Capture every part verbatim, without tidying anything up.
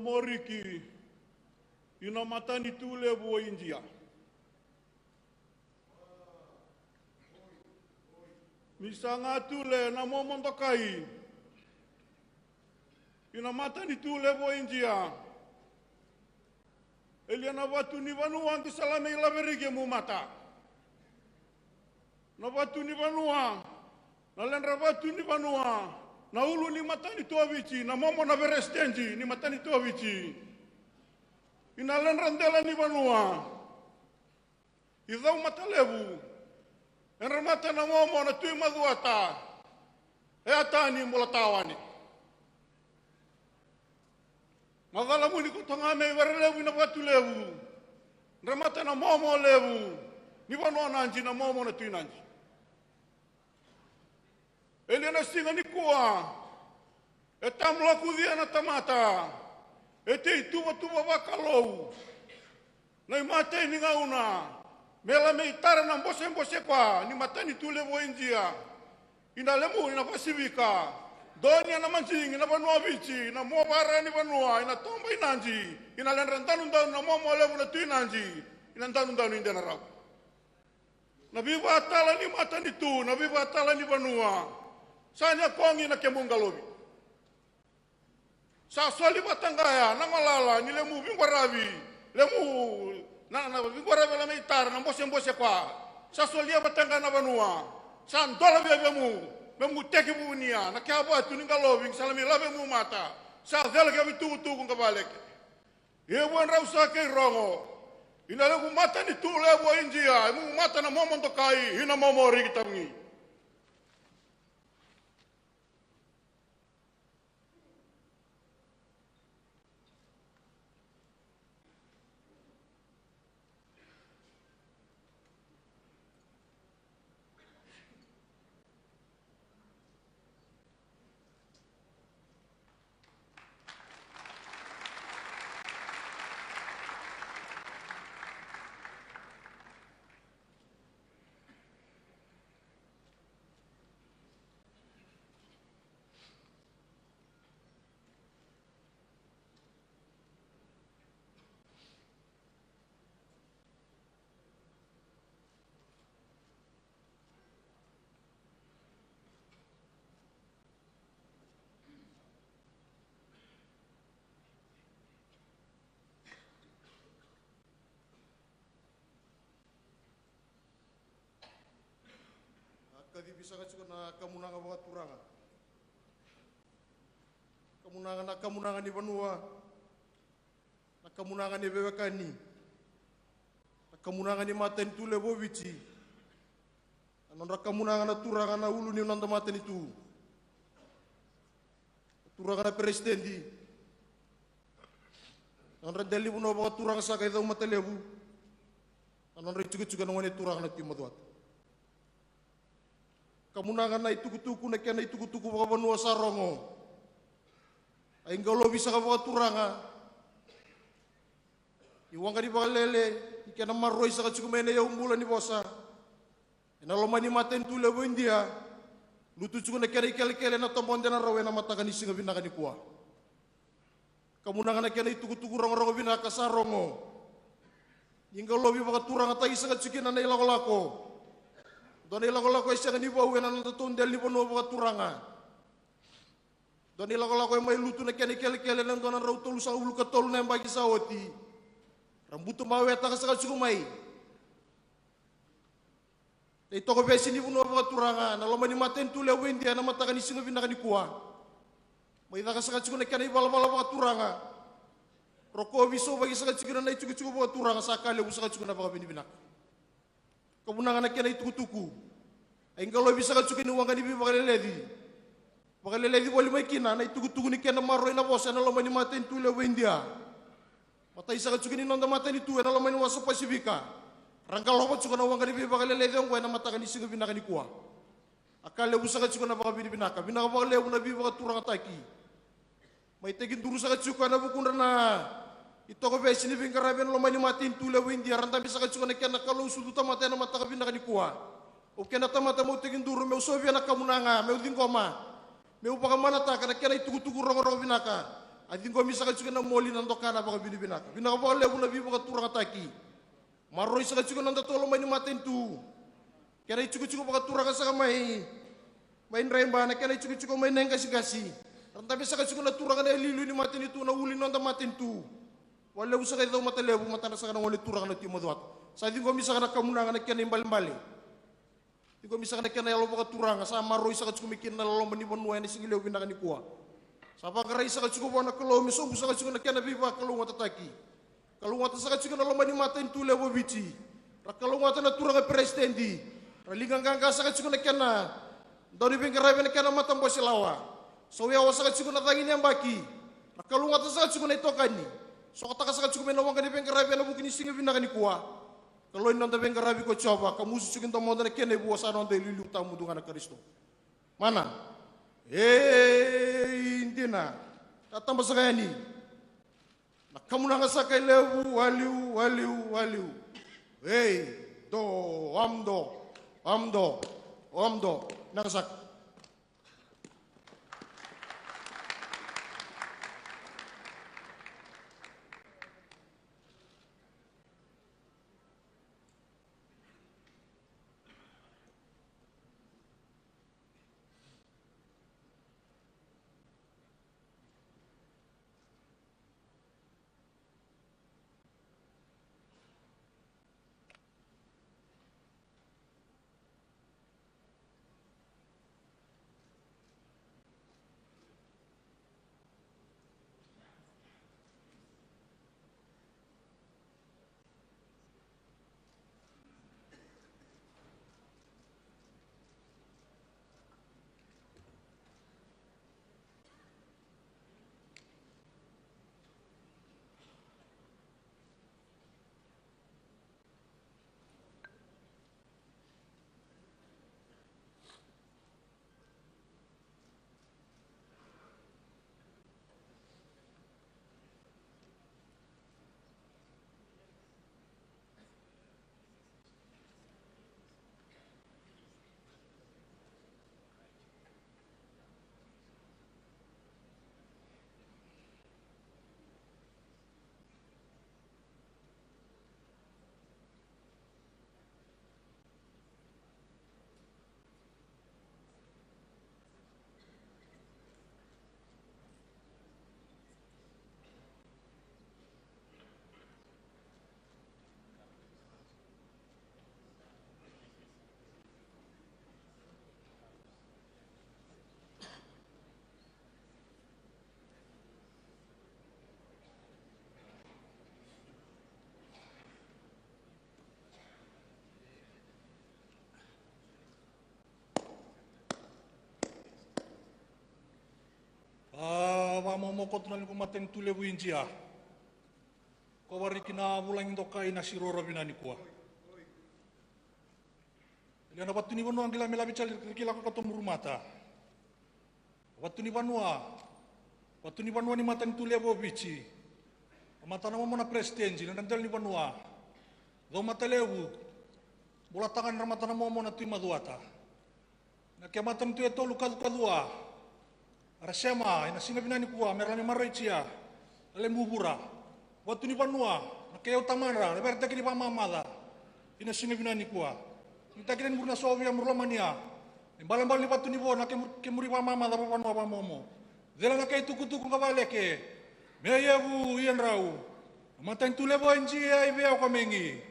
Moriki, ina matanitu levu o Idia. Ni sa ga tu le na momo dokai, ina matanitu levu o Idia. E lia na vatu ni vanua qi sa la mai laveriki e mu mata. Na vatu ni vanua, na ledra vatu ni vanua, na ulu ni matanitu o Viti, na momo na veresitedi ni matanitu o Viti. Ina ledra dela ni vanua. I Caumatalevu, edra mata na momo na Tui Macuata, e a tani bula tawane. Macala muni ko toga me i Varelevu ina vatu levu, edra mata na momo levu, ni vanua Nadi na momo na Tui Nadi. E lia na siga ni kua, e tamulakucia na tamata, e tei tuvatuva vakalou. Na i matai ni gauna, me la me i tara na bosebose kwa, ni matanitu levu o Idia. Ina lemu, ina Pasifika, donia na majigi, na vanua Viti, na mo vara ni vanua, ina toba i Nadi, ina ledra danudanu na momo levu na Tui Nadi, ina danudanu i Denarau. Na vivatala ni matanitu, na vivatala ni vanua. Sa ni a kogi na kemu qalovi. Sa soli vata qaya na galala ni lemu viqwaravi, lemu na, na viqwaravi la me i tara na bosebose kwa. Sa solia vata qaya na vanua. Sa dola via vemu, me mu teki vunia na kea vatu ni qalovi, sa la me i lave mu mata. Sa cela kea vitukutuku ga valeke. Ia vua drau sa kei rogo. Ina levu matanitu levu o Idia, e mu mata na momo dokai, ina momo riki tavugi. A kacivi saka tiko na kamunaga vakaturaga. Kamunaga na kamunaga ni vanua. Na kamunaga ni veiwekani. Na kamunaga ni matanitu levu o Viti. Na nodra kamunaga na turaga na ulu ni noda matanitu. Turaga na peresitedi. Na nodra dela ni vanua vakaturaga saka i Caumatalevu. Na nodra itikotiko na gone turaga na Tui Macuata. Kamunaga na itukutuku na kena itukutuku vakavanua sa rogo. A iqalovi saka vakaturaga. Ni waqa ni vakalele, ni kena maroroi saka tiko mai na iyaubula ni vosa. Ena loma ni matanitu levu o Idia, lutu tiko na kena ikelekele ena tobo o Denarau ena mataka ni siga vinaka nikua. Kamunaga na kena itukutuku rogorogo vinaka sa rogo. Ni qalovi vakaturagataki saka tiko kina na ilakolako. Dua na ilakolako e sega ni vou ena nodatou dela ni vanua vakaturaga. Dua na ilakolako e mai lutu na kena ikelekele ena dua na drau tolusagavulu ka tolu na yabaki sa oti. Ra butu mawetaka saka tiko mai. Na itokovesi ni vanua vakaturaga, na loma ni matanitu levu o Idia, ena mataka ni siga vinaka nikua. Mai caka saka tiko na kena ivalavala vakaturaga. Rokovi sauvaki saka tiko na itikotiko vakaturaga, sa ka levu saka tiko na vakavinavinaka. Kamunaga na kena itukutuku. A iqalovi saka tiko ni waqa ni veivakaleleci. Vakaleleci voli mai kina na itukutuku ni kena maroroi na vosa ena loma ni matanitu levu o Idia. Matai saka tiko ni noda matanitu ena loma ni wasa Pasifika. Ra qalovi tiko na waqa ni veivakaleleci oqo ena mataka ni siga vinaka nikua. A ka levu saka tiko na vakavinavinaka, vinaka vakalevu na veivakaturagataki. Mai tekiduru saka tiko ena vukudra na itokovesi ni veiqaravi ena loma ni matanitu levu o Idia, ra dabe saka tiko na kena Kalou sucu tamata ena mataka vinaka nikua. Au kena tamata meu tekiduru, meu sovia na kamunaga, meu ciqoma. Meu vakamanataka na kena itukutuku rogorogo vinaka. A ciqomi saka tiko na moli na doka na vakavinavinaka. Vinaka vakalevu na veivakaturagataki. Maroroi saka tiko na noda tolomai ni matanitu. Kena itikotiko vakaturaga saka mai, mai Draiba, na kena itikotiko mai Naiqasiqasi. Ra dabe saka tiko na turaga na iliuliu ni matanitu, na ulu ni noda matanitu. Vakalevu saka i Caumatalevu, matadra saka na gone turaga na Tui Macuata. Sa ciqomi saka na kamunaga na kena ibalebale. Ciqomi saka na kena yalo vakaturaga, sa maroroi saka tiko mai kina na loloma ni vanua ena siga levu vinaka nikua. Sa vakarai saka tiko vua na Kalou me sobu saka tiko na kena veivakalougatataki. Kalougata saka tiko na loma ni matanitu levu o Viti. Ra kalougata na turaga peresitedi. Ra liga qaqa saka tiko na kena dauniveiqaravi ena kena matabose lawa. Sauyawa saka tiko na cagi ni yabaki. Ra kalougata saka tiko na itokani. Sokotaka saka tiko mai na waqa ni veiqaravi ena vuku ni siga vinaka nikua. Kalou ni noda veiqaravi ko Jiova, ka musu tiko e domoda na kena ivua, sa noda iliuliu tawamudu ga na Karisito. Mana. Ei, dina. Tataba saka yani. Na kamunaga saka e levu, waliu, waliu, waliu. Ei, do, wamdo, wamdo, wamdo. Vinaka saka. A vamomo koto na liga matanitu levu i Jia. Ko Wariki na vulagi dokai na siroro vina nikua. Lia na vatu ni vanua qila me lavi jali rikila kokoto murumata. Vatu ni vanua. Vatu ni vanua ni matanitu levu o Viti. A matana momo na president na dradela ni vanua. Dou mata levu. Bulataka na matana momo na Tui Macuata. Na ke matanitu e tolu kacukacu a. Era sema ena siga vinaka nikua me ra lami maraitia na lebu vura. Vatu ni vanua na kei au tamadra na veretaki ni vakamamaca. Ina siga vinaka nikua ni takina ni muri na sovi a muri lomania. Ni balebale ni vatu ni vo na kemuri vakamamaca vavanua vamomo. Cela na kei tukutuku ga valeke me yavu ia drau. Na matanitu levu a Jia i vei au ka megi.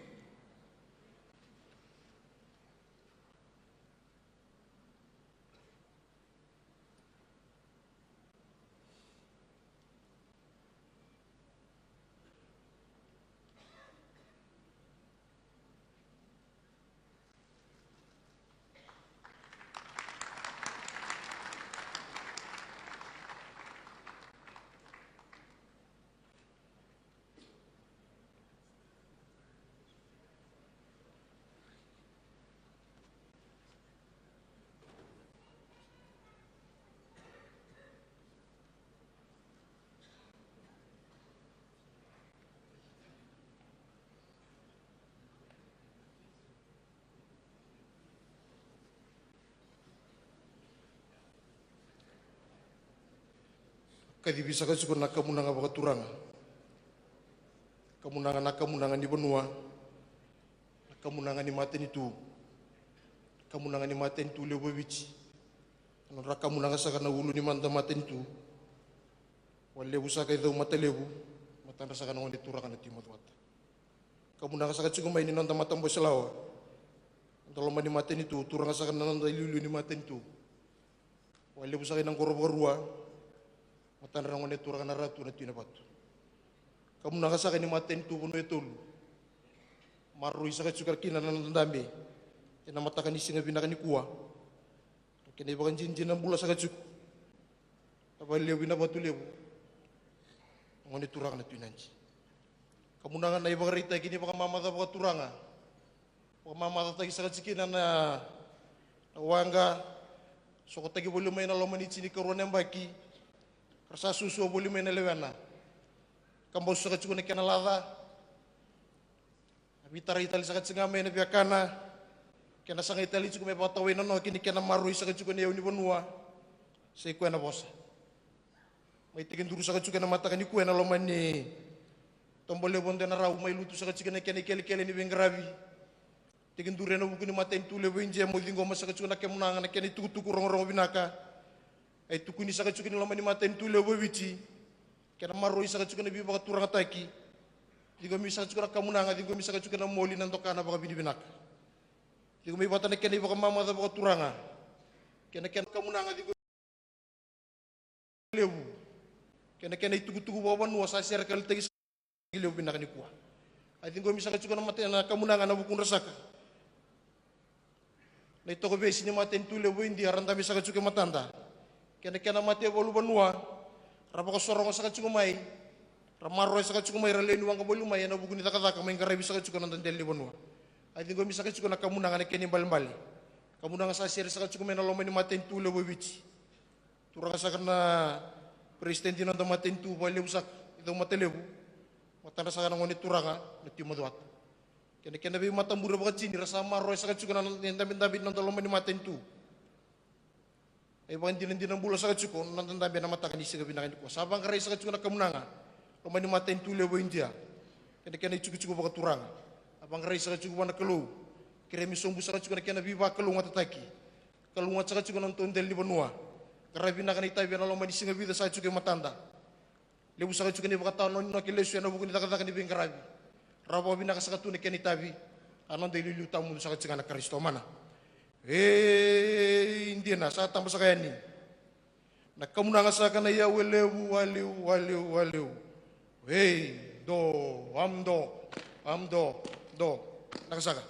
Kacivi saka tiko na kamunaga vakaturaga. Kamunaga na kamunaga ni vanua. Na kamunaga ni matanitu. Kamunaga ni matanitu levu e Viti. Na nodra kamunaga saka na ulu ni mada matanitu. Walevu saka i Caumatalevu. Matadra saka na gone turaga na Tui Macuata. Kamunaga saka tiko mai ni noda matabose lawa. Noda loma ni matanitu, turaga saka na noda iliuliu ni matanitu. Walevu saka i Naqorovakarua. Matadra na gone turaga na Ratu na Tui Navatu. Kamunaga saka ni matanitu vanua e tolu. Maroroi saka tiko kina na noda dabe. Ena mataka ni siga vinaka nikua. Kena ivakadinadina bula saka tiko. Na Valevu i Navatulevu. Gone turaga na Tui Nadi. Kamunaga na ivakaraitaki ni vakamamaca vakaturaga. Vakamamacataki saka tiko kina na, na waqa. Sokotaki voli mai na loma ni tinikarua na yabaki. Ra sa suasua voli mai na lewena. Kabasu saka tiko na kena laca. Na veitarai tale saka tiko ga mai na viakana. Kena sagai tale tiko me vakatawai na noki ni kena maroroi saka tiko na iyau ni vanua. Sa i koya na vosa. Mai tekiduru saka tiko ena mataka nikua ena loma ni tobo levu o Dua na Rau, mai lutu saka tiko na kena ikelekele ni veiqaravi. Tekiduru ena vuku ni matanitu levu e Idia, mo ciqoma saka tiko na kamunaga na kena itukutuku rogorogo vinaka. E tukuni saka tiko ni loma ni matanitu levu e Viti. Kena maroroi saka tiko na veivakaturagataki. Ciqomi saka tiko na kamunaga, ciqomi saka tiko na moli, na doka, na vakavinavinaka. Ciqomi vata na kena ivakamamaca vakaturaga. Kena, kena kamunaga, ciqomi levu. Kena, kena itukutuku vakavanua sa sere ka liutaki saka levu vinaka nikua. A ciqomi saka tiko na mate na kamunaga na vukudra saka. Na itokovesi ni matanitu levu e Idia ra dabe saka tiko e matada. Kena, kena mate valu vanua. Ra vakasoroga saka tiko mai. Ra maroroya saka tiko mai, ra lewe ni waqa voli mai ena vuku ni cakacaka mai qaravi saka tiko na noda dela ni vanua. A ciqomi saka tiko na kamunaga na kena ibalebale. Kamunaga sa sere saka tiko mai na loma ni matanitu levu e Viti. Turaga saka na peresitedi ni noda matanitu, Valevu saka i Caumatalevu. Matadra saka na gone turaga na Tui Macuata. Kei na kena veimatabure vakatini ra sa maroroya saka tiko na noda dabedabe ni noda loma ni matanitu. E vakadinadina bula saka tiko na noda dabe ena mataka ni siga vinaka nikua. Sa vaqarai saka tiko na kamunaga loma ni matanitu levu e Idia. Kei na kena itikotiko vakaturaga. A vaqarai saka tiko vua na Kalou. Kerei me sobu saka tiko na kena veivakalougatataki. Kalougata saka tiko na nodatou dela ni vanua. Qaravi vinaka na itavi ena loma ni siga vica saka tiko e matada. Levu saka tiko na ivakatawa ni noda lesu ena vuku ni cakacaka ni veiqaravi. Rawa vakavinaka saka tu na kena itavi. A noda iliuliu tawamudu saka tiko ga na Karisito mana. Ei, dina, sa taba saka yani. Na kamunaga saka na iyau e levu, waliu, waliu, waliu. Ei, do, am do, am do, do. Naka saka.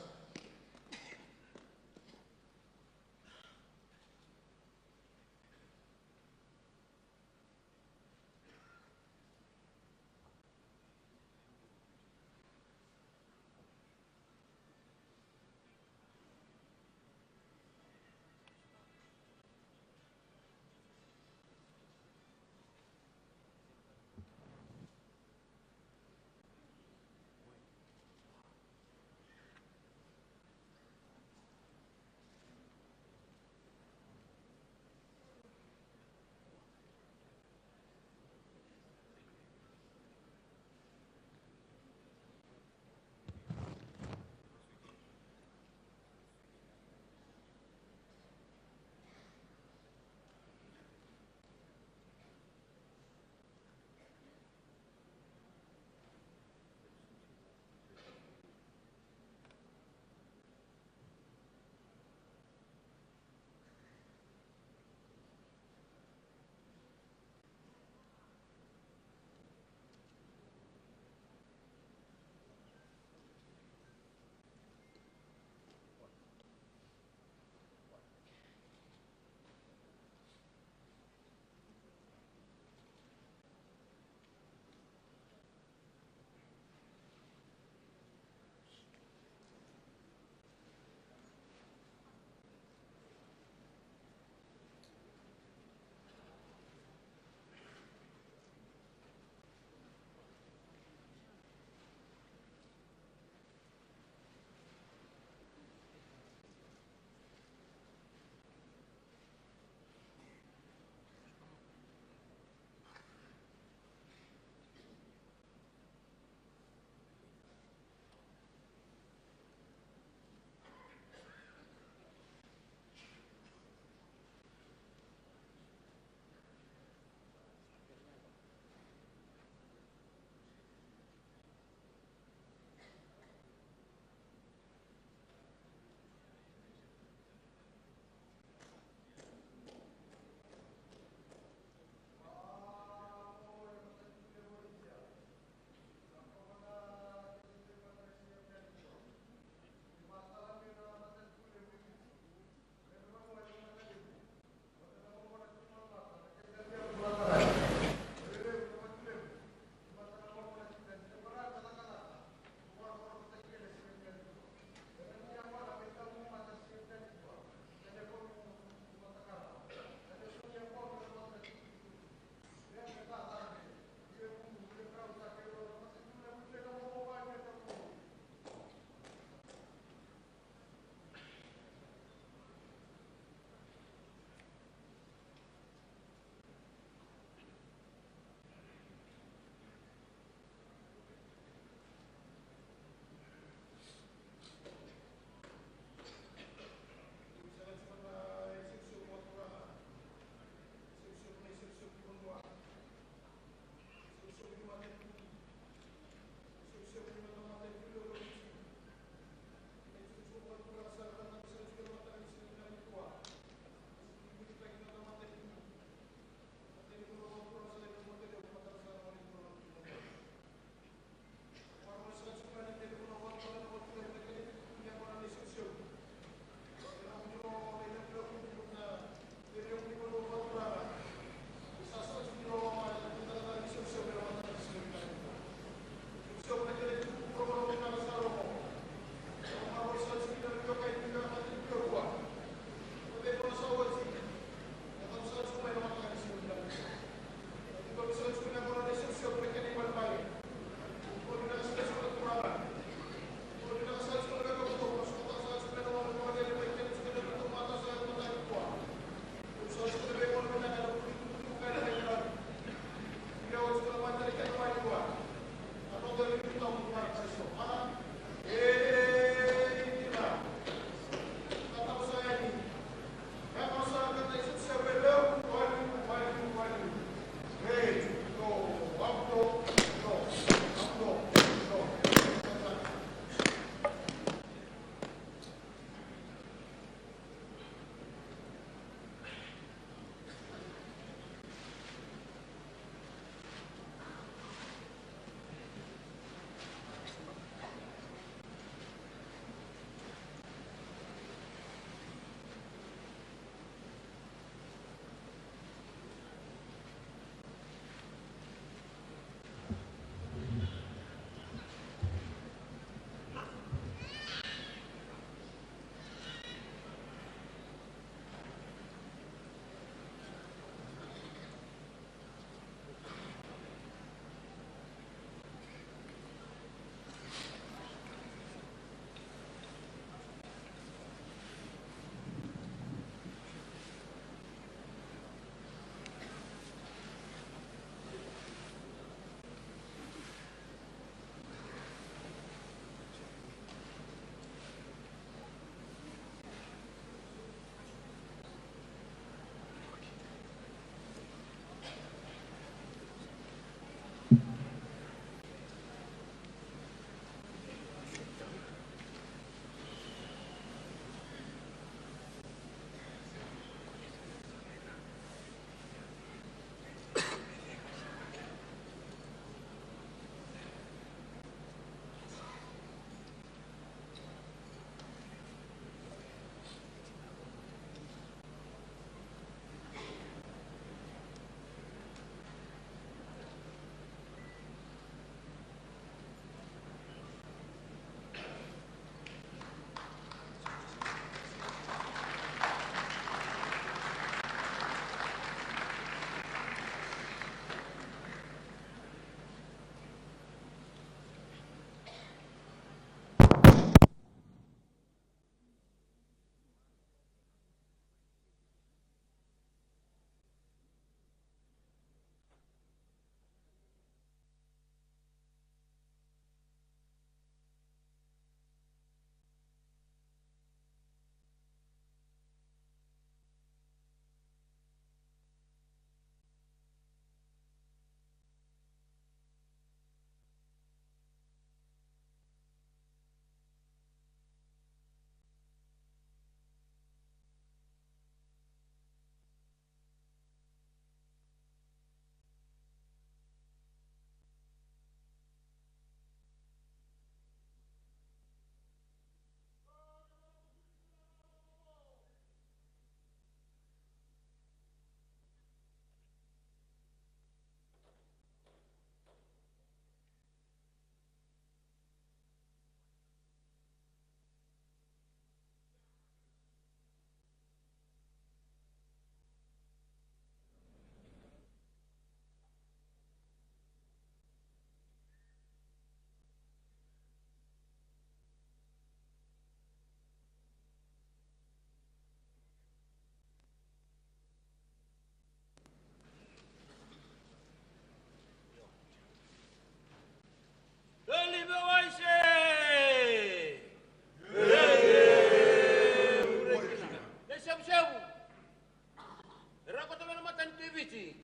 Era koto mai na mata ni Tui Viti.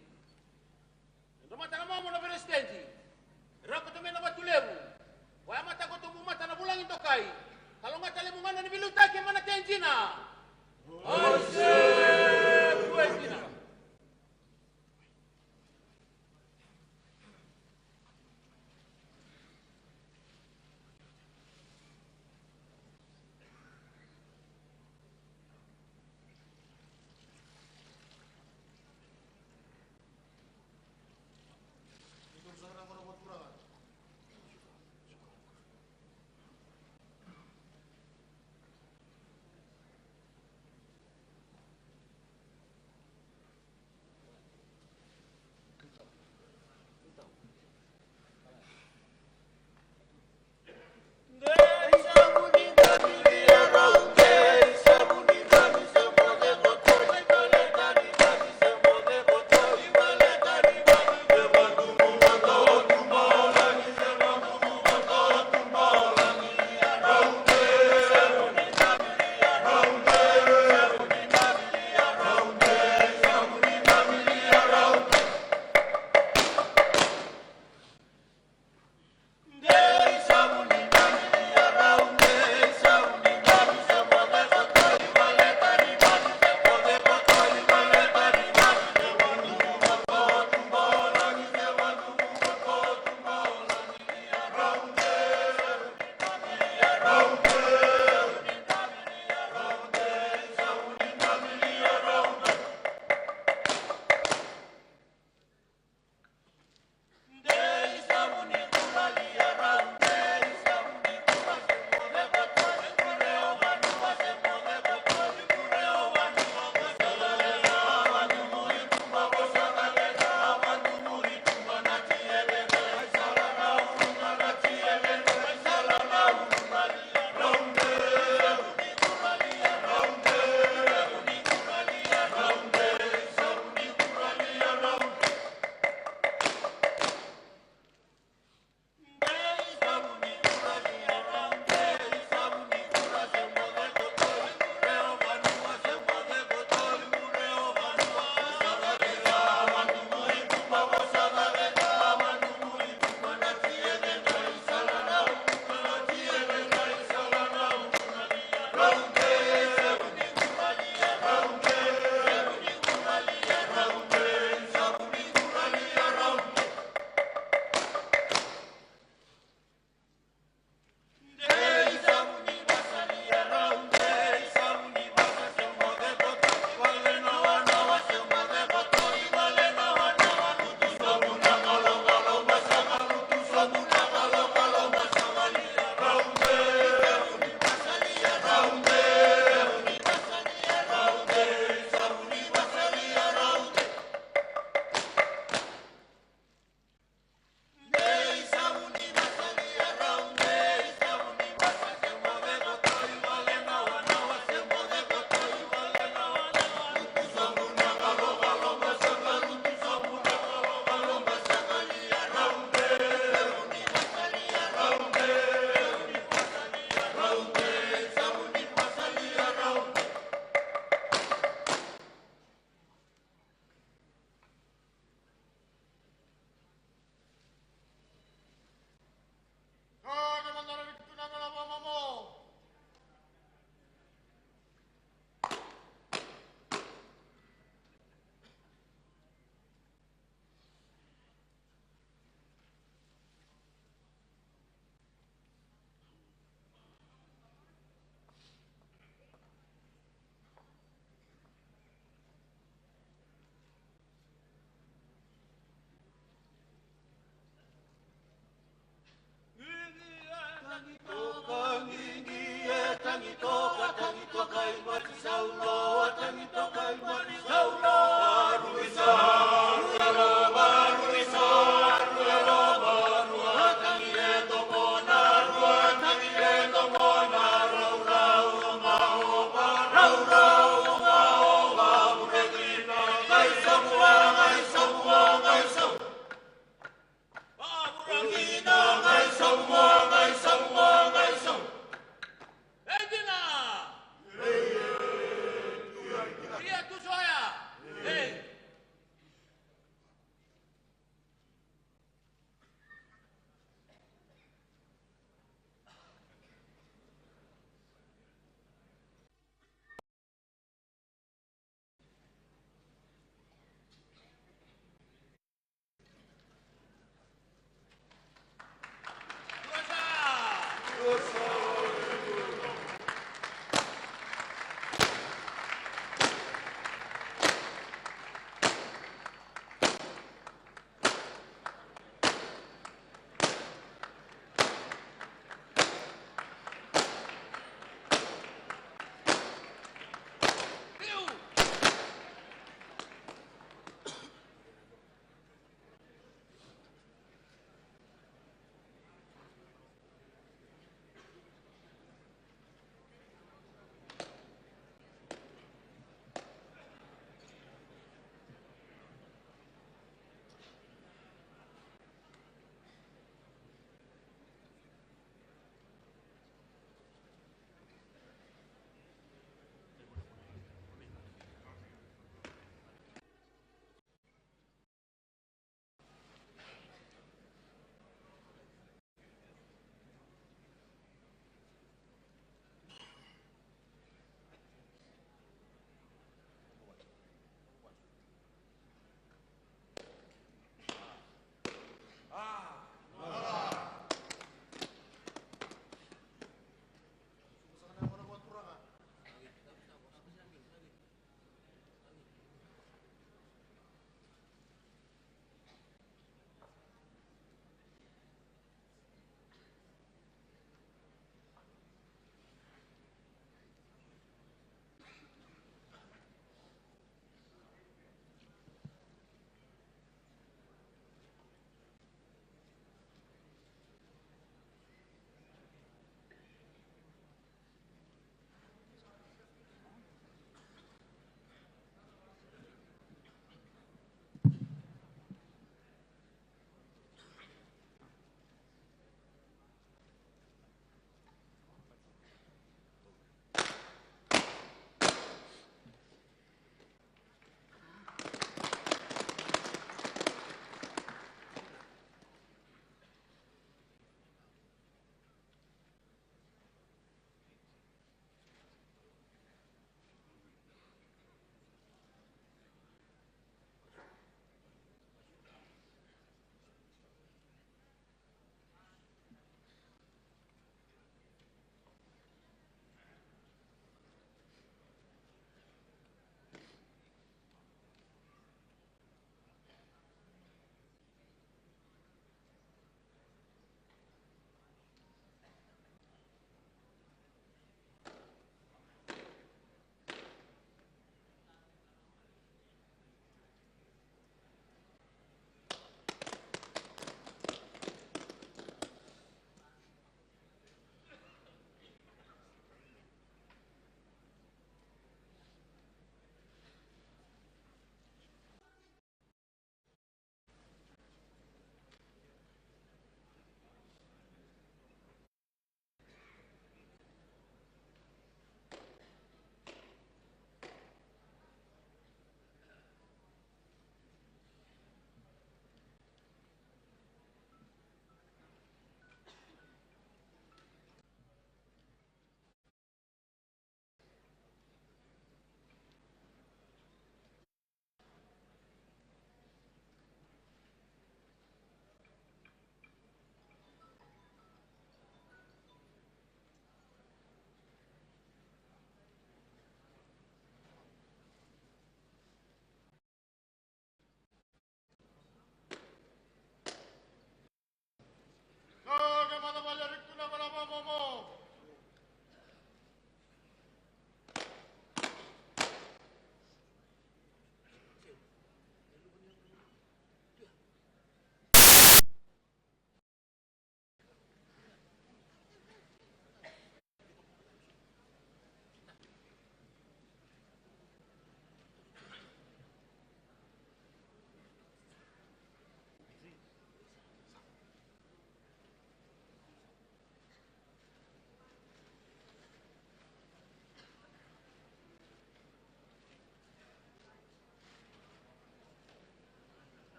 Nodra mata na mamo na peresitedi. Era koto mai na Vatu Levu. Koya mata koto bu mata na vulagi dokai. Kalougata levu ga na ni veiliutaki ema na tei dina. Aise, kue dina.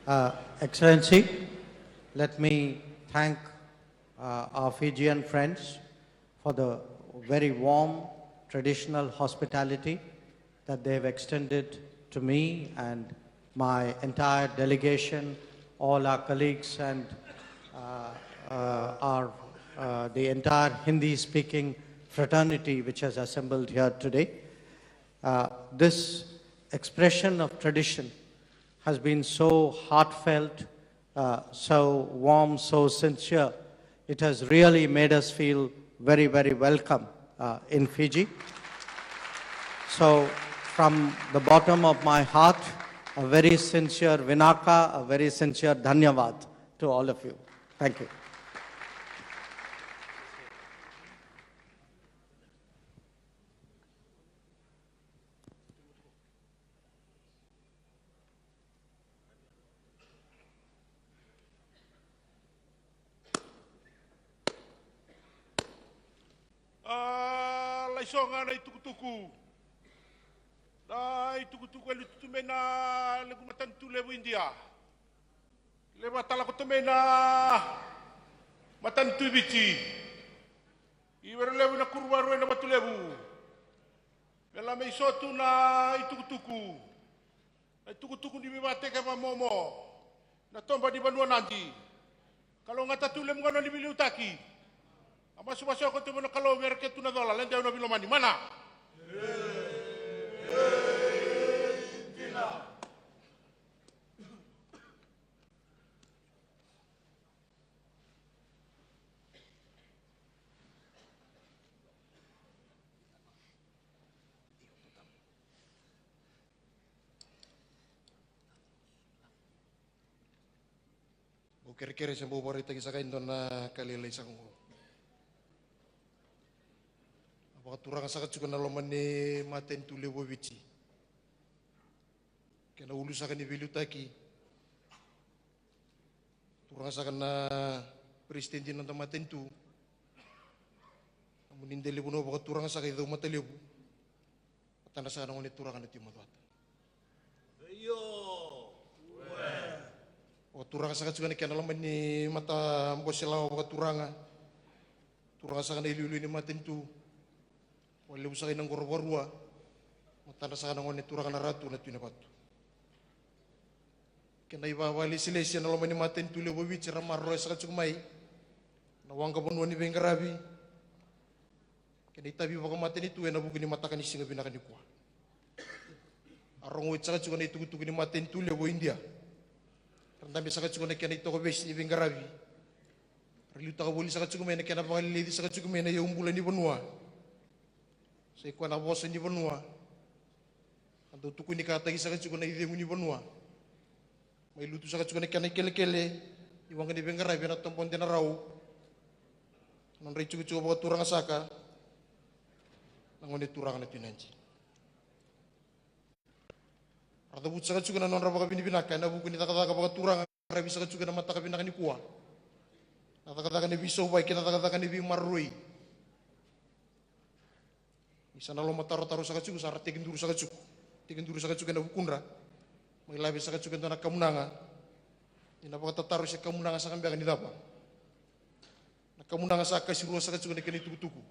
Uh, Excellency, let me thank uh, our Fijian friends for the very warm traditional hospitality that they have extended to me and my entire delegation, all our colleagues and uh, uh, our, uh, the entire Hindi-speaking fraternity which has assembled here today. Uh, this expression of tradition has been so heartfelt, uh, so warm, so sincere. It has really made us feel very, very welcome uh, in Fiji. So, from the bottom of my heart, a very sincere vinaka, a very sincere dhanyavad to all of you. Thank you. A, laisoga na itukutuku. Na itukutuku e lutu tu mai na levu matanitu levu Idia. Levu a talako tu mai na matanitu i Viti. I Veru Levu, i Nakuruvaru, ena Vatu Levu. Me la mai so tu na itukutuku. Na itukutuku ni veivatekivu momo, na toba ni vanua Nadi. Kalougata tu lemuga na ni veiliutaki. A masumasu ko tu mo na Kalou me reke tu na cola, lede au na vilomani mana. Bau kerekere se bau vakaraitaki saka e dua na ka lailai saka oqo. A vakaturaga saka tiko na loma ni matanitu levu o Viti. Kena ulu saka ni veiliutaki. Turaga saka na peresitedi ni noda matanitu. Nomuni dela ni vanua vakaturaga saka i Caumatalevu. Matadra saka na gone turaga na Tui Macuata. Vakaturaga saka tiko na kena loma ni matabose lawa vakaturaga. Turaga saka na iliuliu ni matanitu. Vakalevu saka i Naqorovarua. Matadra saka na gone turaga na Ratu na Tui Navatu. Kena ivakavakalesilesi ena loma ni matanitu levu o Viti era maroroya saka tiko mai na waqa vanua ni veiqaravi. Kena itavi vakamatanitu ena vuku ni mataka ni siga vinaka nikua. A rogo oti saka tiko na itukutuku ni matanitu levu o Idia. Era dabe saka tiko na kena itokovesi ni veiqaravi. Ra liutaka voli saka tiko mai na kena vakaleleci saka tiko mai na iyaubula ni vanua. Sa i koya na vosa ni vanua. A dau tukuni kataki saka tiko na icegu ni vanua. Mai lutu saka tiko na kena ikelekele ni waqa ni veiqaravi ena toba o Denarau. Nodra itikotiko vakaturaga saka na gone turaga na Tui Nadi. Ra cavuti saka tiko na nodra vakavinavinaka ena vuku ni cakacaka vakaturaga. Ravi saka tiko ena mataka vinaka nikua. Na cakacaka ni veisauvaki kei na cakacaka ni veimaroroi. Ni sa na lomatarotaro saka tiko, sa ra tekiduru saka tiko. Tekiduru saka tiko ena vukudra. Mai lave saka tiko e dua na kamunaga. Ni na vakatataro se kamunaga saka beka ni cava. Na kamunaga sa kasi rua saka tiko na kena itukutuku.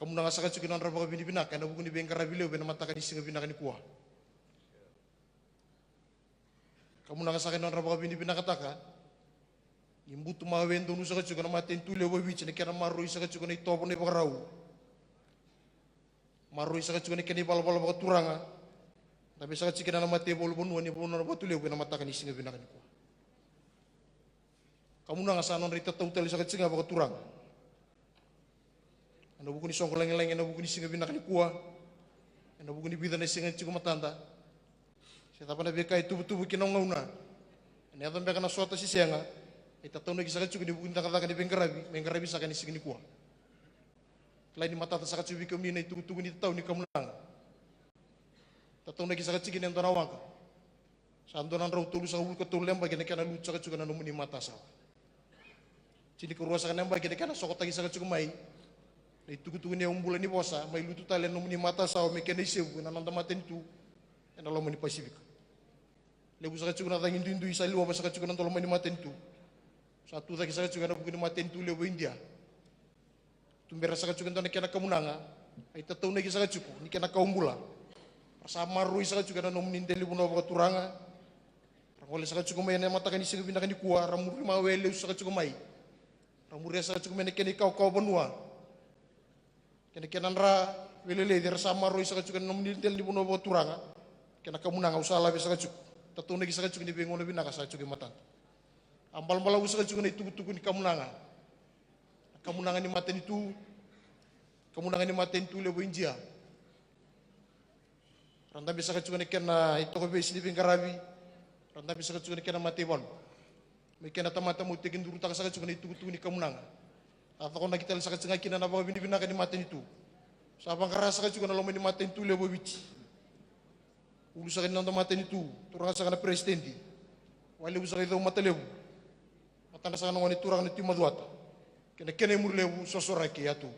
Kamunaga saka tiko na nodra vakavinavinaka ena vuku ni veiqaravi levu ena mataka ni siga vinaka nikua. Kamunaga saka na nodra vakavinavinakataka. Ni butu mawe donu saka tiko na matanitu levu o Viti na kena maroroi saka tiko na itovo na ivakarau. Maroroi saka tiko na kena ivalavala vakaturaga. Dabe saka tiko na mataivalu vanua ni vanua na Vatu Levu ena mataka ni siga vinaka nikua. Kamunaga sa nodra itatau tale saka tiko ga vakaturaga. Ena vuku ni soqo lagilagi, ena vuku ni siga vinaka nikua, ena vuku ni vica na siga e tiko matada. Se cava na veika e tuvutuvu kina o gauna. Ena yaco beka na sota se sega. E tataunaki saka tiko ni vuku ni cakacaka ni veiqaravi, me qaravi saka ni siga nikua. Kilai ni matata saka tiko vei kemuni na itukutuku ni tatau ni kamunaga. Tataunaki saka tiko ni e dua na waqa. Sa dua na drau tolusagavulu ka tolu na yabaki na kena lutu saka tiko na nomuni matasawa. Tinikarua saka na yabaki na kena sokotaki saka tiko mai na itukutuku ni yaubula ni vosa, mai lutu tale na nomuni matasawa me kena isevu ena noda matanitu ena loma ni Pasifika. Levu saka tiko na cagi duidui sa liwava saka tiko na dolo mai ni matanitu. Sa tu cake saka tiko ena vuku ni matanitu levu o Idia. Tubera saka tiko e dua na kena kamunaga. A itataunaki saka tiko ni kena kawa bula. Ra sa maroroi saka tiko ena nomuni dela ni vanua vakaturaga. Ra gole saka tiko mai ena mataka ni siga vinaka nikua, ra muri mawe lesu saka tiko mai. Ra muria saka tiko mai na kena ikawakawa vanua. Kei na kena dra veileleci era sa maroroi saka tiko ena nomuni dela ni vanua vakaturaga. Kei na kamunaga au sa lave saka tiko. Tataunaki saka tiko ni veigauna vinaka sa tiko e matada. A balabalavu saka tiko na itukutuku ni kamunaga. Na kamunaga ni matanitu. Kamunaga ni matanitu levu o Idia. Ra dabe saka tiko na kena itokovesi ni veiqaravi. Ra dabe saka tiko na kena mataivalu. Mai kena tamata meu tekidurutaka saka tiko na itukutuku ni kamunaga. A cokonaki tale saka tiko ga kina na vakavinavinaka ni matanitu. Sa vaqara saka tiko na loma ni matanitu levu o Viti. Ulu saka ni noda matanitu, turaga saka na peresitedi. Walevu saka i cau matalevu. Matadra saka na gone turaga na Tui Macuata. Kei na kena imuri levu Sosoraki Yatu.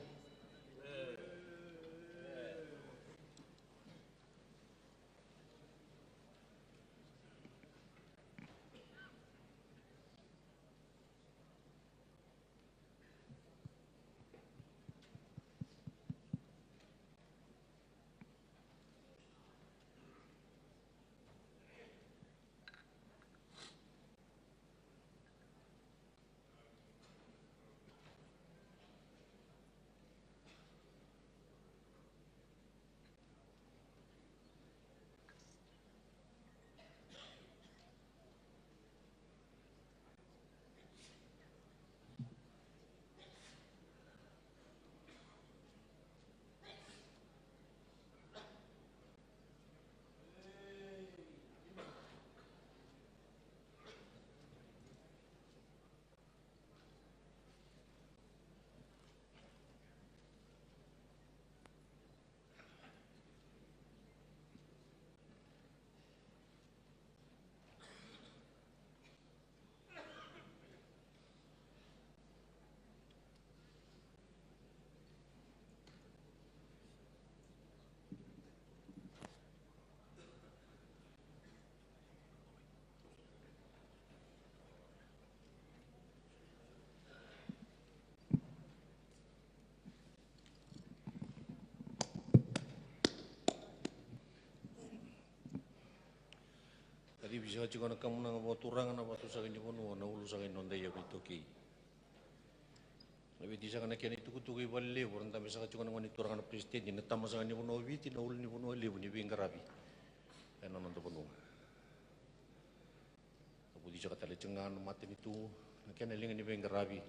Kacivi saka tiko na kamunaga vakaturaga, na vatu saka ni vanua, na ulu saka ni noda iyau iTaukei. Na Viti saka na kena itukutuku i valelevu, ra dabe saka tiko na gone turaga na peresitedi, na tama saka ni vanua o Viti, na ulu ni vanua levu ni veiqaravi ena noda vanua. Tavuci saka tale tiko ga na matanitu, na kena liga ni veiqaravi.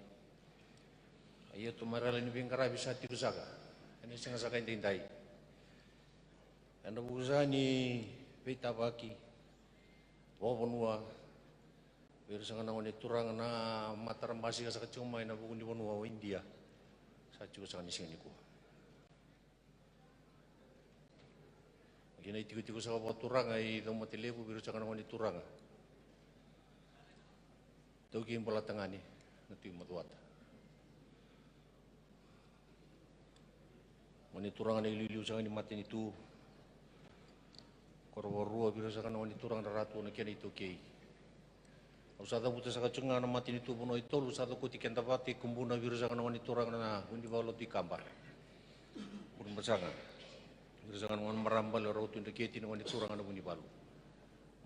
A iyatu maroroi ni veiqaravi sa tiko saka ena siga saka edaidai. Ena vuku saka ni veitavaki vakavanua vei ira saka na gone turaga na mata ra basika saka tiko mai na vuku ni vanua o Idia. Sa tiko saka ni siga nikua. Kei na itikotiko saka vakaturaga i Caumatalevu vei ira saka na gone turaga. Taukei Bolatagane na Tui Macuata. Gone turaga na iliuliu saka ni matanitu. Koro vakarua vei ira saka na gone turaga na Ratu na kena iTaukei. Au sa cavuta saka tiko ga na matanitu vanua e tolu sa cokoti keda vata i Kubuna vei ira saka na gone turaga na Vunivalu o Tui Kaba. Vunivalu saka. Vei ira saka na gone marama bale o Ratu Dreketi na gone turaga na Vunivalu.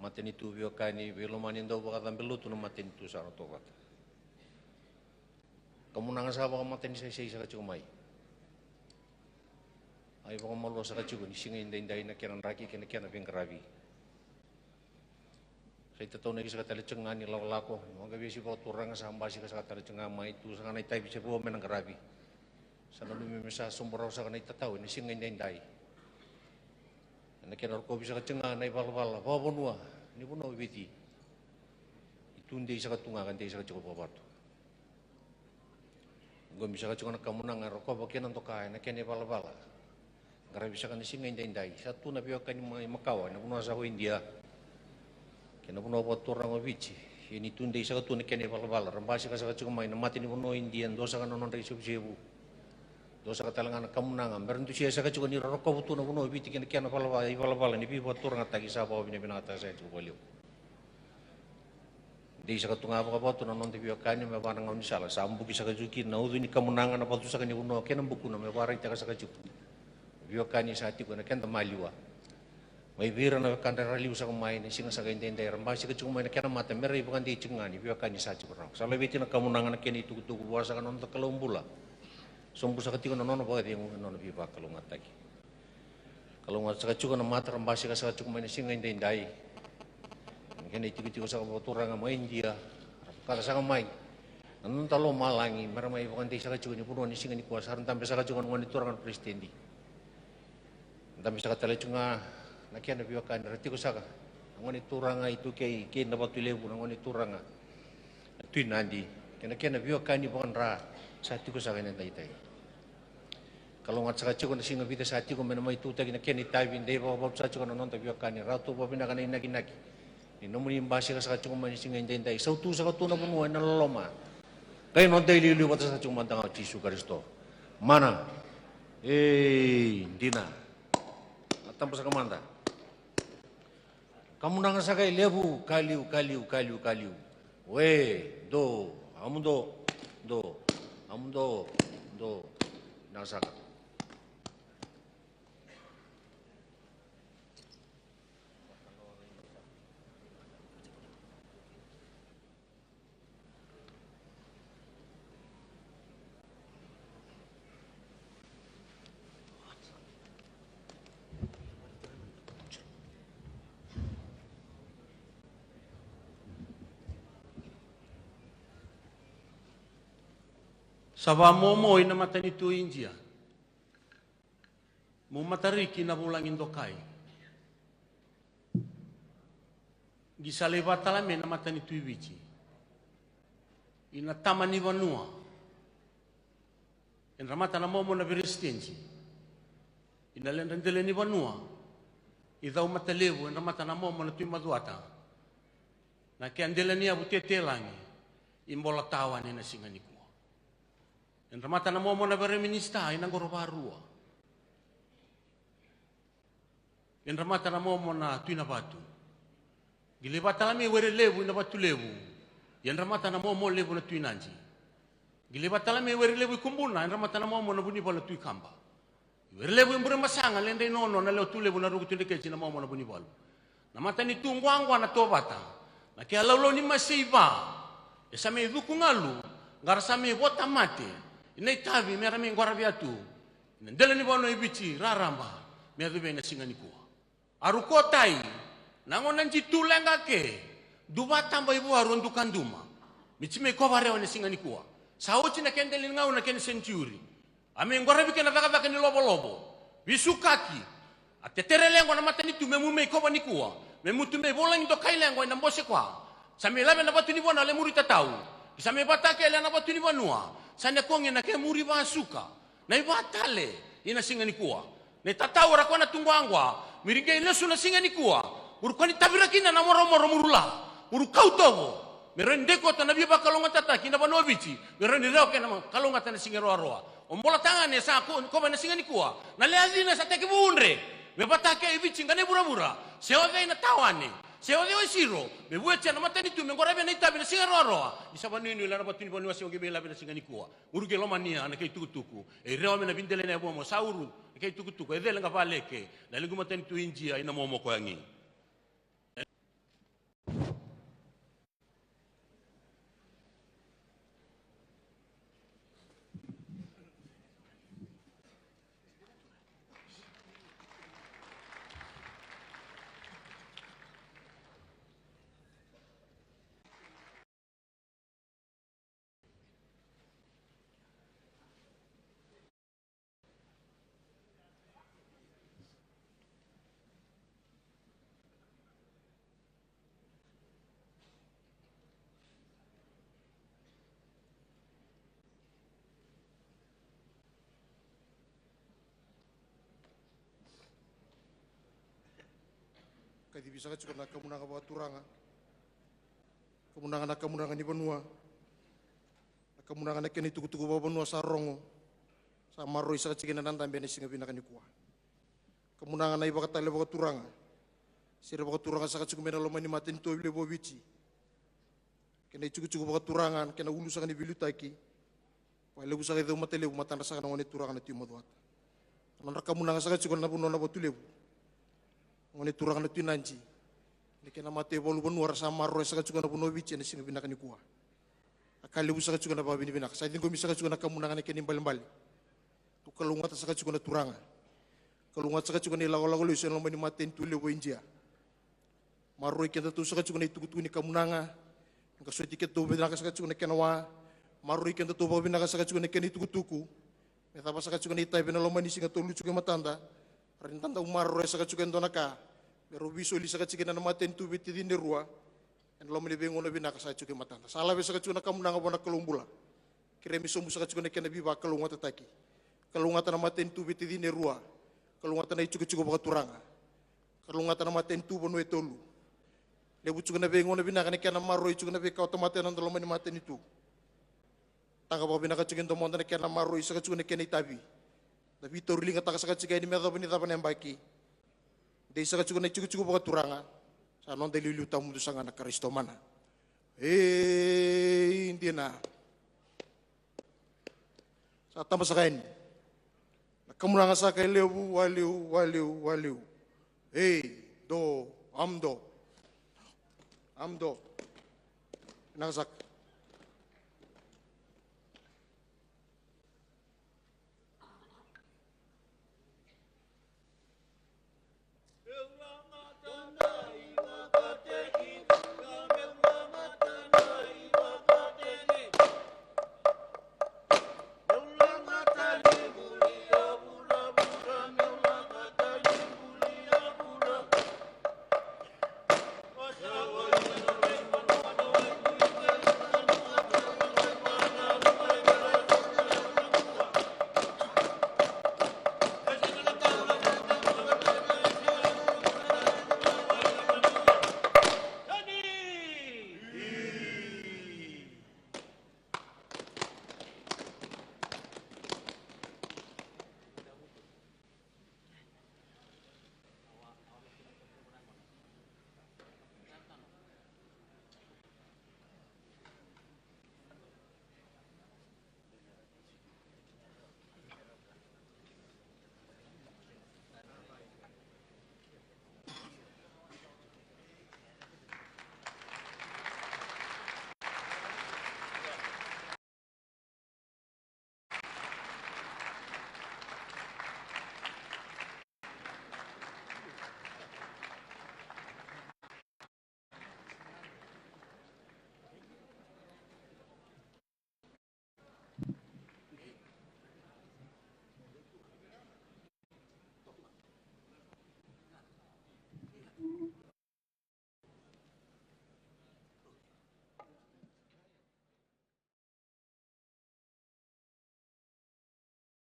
Matanitu veiwekani veilomani dau vakacabe lotu na matanitu sa roto vata. Kamunaga sa vakamatanisesei saka tiko mai. A ivakamalua saka tiko ni siga edaidai na kena draki kei na kena veiqaravi. Sa itataunaki saka tale tiko ga ni lakolako ni waqavesi vakaturaga sa basika saka tale tiko ga mai tu saka na itavi se vo me na qaravi. Sa nanumi me sa sobu rawa saka na itatau ena siga edaidai. Ena kena rokovi saka tiko ga na ivalavala vakavanua ni vanua o Viti. I tu dei saka tu ga ka dei saka tiko vakavatu. Qo me saka tiko na kamunaga e rokova kei na doka ena kena ivalavala. Qaravi saka na siga edaidai sa tu na veiwekani mai makawa ena vanua saka o Idia. Kei na vanua vakaturaga o Viti. Ia ni tu dei saka tu na kena ivalavala ra basika saka tiko mai na mata ni vanua o Idia, dua saka na nodra isevusevu. Dua saka tale ga na kamunaga me ra dusia saka tiko ni ra rokovi tu na vanua o Viti kei na kena valavala, ivalavala ni veivakaturagataki sa vakavinavinakataka saka tiko vakalevu. Dei saka tu ga vakavatu na noda veiwekani me vaka na gaunisala. Sa buki saka tiko kina na ucu ni kamunaga, na vatu saka ni vanua kei na bukuna me vakaraitaka saka tiko veiwekani sa tiko ena keda maliwa. Mai vei ira na wekadra era liu saka mai na siga saka edaidai, era basika tiko mai na kena mata me ra ivakadei tiko ga ni veiwekani sa tiko rawa. Sa laveti na kamunaga na kena itukutuku vua saka na noda Kalou bula. Sobu saka tiko na nona vakacegu, na nona veivakalougatataki. Kalougata saka tiko na mata ra basika saka tiko mai na siga edaidai. Na kena itikotiko saka vakaturaga mai Idia, ra vakata saka mai na noda lomalagi me ra mai vakadei saka tiko ni vanua ni siga nikua. Sa ra dabe saka tiko na gone turaga na peresitedi. Dabe saka tale tiko ga na kena veiwekani ra tiko saka na gone turaga iTaukei kei Navatulevu, na gone turaga na Tui Nadi kei na kena veiwekani vakadra sa tiko saka ena daidai. Kalougata saka tiko na siga vica sa tiko me na mai tutaki na kena itavi, dei vakavatu saka tiko na noda veiwekani. Rauta vakavinaka na inakinaki ni nomuni basika saka tiko mai na siga edaidai. Sautu saka tu na vanua ena loloma. Qai noda iliuliu vata saka tiko mada ga o Jisu Karisito. Mana. Ei, dina. Na taba saka mada. Kamunaga saka e levu, ka liu, ka liu, ka liu, ka liu. We, do, amudo, do, amudo, do. Na saka. Sa vakamomo ina matanitu Idia. Mo matariki na vulagi dokai. Qi sa lai vakatala mai na matanitu i Viti. Ina tama ni vanua. Edra mata na momo na peresitedi. Ina ledra dela ni vanua. I cau matalevu, edra mata na momo na tui macuata. Na kea dela ni yavu tetelagi. I bola tawane na siga nikua. Edra mata na momo na vere minisita, ina qoro varua. Edra mata na momo na tui na vatu. Qi lai vakatala mai were levu ina vatu levu. Edra mata na momo levu na tui Nadi. Qi lai vakatala mai were levu i Kubuna, edra mata na momo na vunivalu na tui Kaba. Were levu i Burebasaga, ledra i nono na lewa tu levu na ruku tu dreketi na momo na vunivalu. Na matanitu quaqua na tovata. Na kea laulau ni masei va. E sa mai cuku galu, qara sa mai vota mate. Ina itavi me ra mai qwaravi atu. Ina dela ni vanua i Viti raraba me yacovia ina siga nikua. A rukotai na gona ji tu leqa ke. Duva taba i vuaru a duka duma. Miti mai kova rewa ina siga nikua. Sa oti na kena dela ni gauna kei na senijiuri. A mai qwaravi kei na cakacaka ni lovolovo. Visukaki. A tetere leqo na matanitu me mu mai kova nikua. Me mutu mai volagi dokai leqo ena bose kwa. Sa mai lave na vatu ni vanua le muri tatau. Sa mai vatake le na vatu ni vanua. Sa ne kogi na ke muri vasuka. Na ivatale ina siga nikua. Na itatau era kua na tuquaqua. Miri qai lesu na siga nikua. Muru kua ni tavira kina na moromoro muru la. Muru kau tovo. Me rau ni dekoto na via vakalougatataki na vanua Viti. Me rau ni rewa kei na kalougata na siga roaroa. O bola tagane sa ko, kova na siga nikua. Na lea cina sa tekivu udre. Me vatake i Viti ga na ivuravura. Se o cei na tawane. Se o cei o isiro. Me vuetia na matanitu me qoravia na itavi na siga roaroa. Ni sa vanuinui la na vatu ni vanua se o qi me ilave na siga nikua. Uru ke lomania na kei tukutuku. E rewa me na videle na yavuamo sa uru na kei tukutuku. E cele ga valeke na ligu matanitu Idia ina momo koya gi. Kacivi saka tiko na kamunaga vakaturaga. Kamunaga na kamunaga ni vanua. Na kamunaga na kena itukutuku vakavanua sa rogo. Sa maroroi saka tiko na dabe ena siga vinaka nikua. Kamunaga na ivakatale vakaturaga. Sere vakaturaga saka tiko mai na loma ni matanitu levu o Viti. kena itikotiko vakaturaga, kena ulu saka ni veiliutaki. Vakalevu saka i Caumatalevu, matadra saka na gone turaga na Tui Macuata. Nodra kamunaga saka tiko na vanua na Vatulevu, gone turaga na Tui Nadi. Na kena mataivalu vanua ra sa maroroya saka tiko na vanua o Viti ena siga vinaka nikua. A ka levu saka tiko na vakavinavinaka. Sa ciqomi saka tiko na kamunaga na kena ibalebale. Tu kalougata saka tiko na turaga. Kalougata saka tiko na ilakolako lesu ena loma ni matanitu levu o Idia. Maroroi kedatou saka tiko na itukutuku ni kamunaga. Ka soti kedatou vinaka saka tiko na kena wa. Maroroi kedatou vakavinaka saka tiko na kena itukutuku. Me cava saka tiko na itavi ena loma ni siga tolu tiko e matada. Ra ni da dau maroroya saka tiko e dua na ka. Me rau veisoli saka tiko ena matanitu vei tacina e rua. Ena loma ni veigauna vinaka sa tiko e matada. Sa lave saka tiko na kamunaga vua na Kalou bula. Kerea me sobu saka tiko na kena veivakalougatataki. Kalougata na matanitu vei tacina e rua. Kalougata na itikotiko vakaturaga. Kalougata na matanitu vanua e tolu. Levu tiko na veigauna vinaka na kena maroroi tiko na veika o tamata ena noda loma ni matanitu. Taga vakavinaka tiko e domoda na kena maroroi saka tiko na kena itavi. Da veitauriligataka saka tiko yani me yacova ni cava na yabaki. Dei saka tiko na itikotiko vakaturaga. Sa noda iliuliu tawamudu saka ga na Karisito mana. E dina. Sa taba saka yani. Na kamunaga saka e levu, waliu, waliu, waliu. Ei, do, amdo. Amdo. Vinaka saka.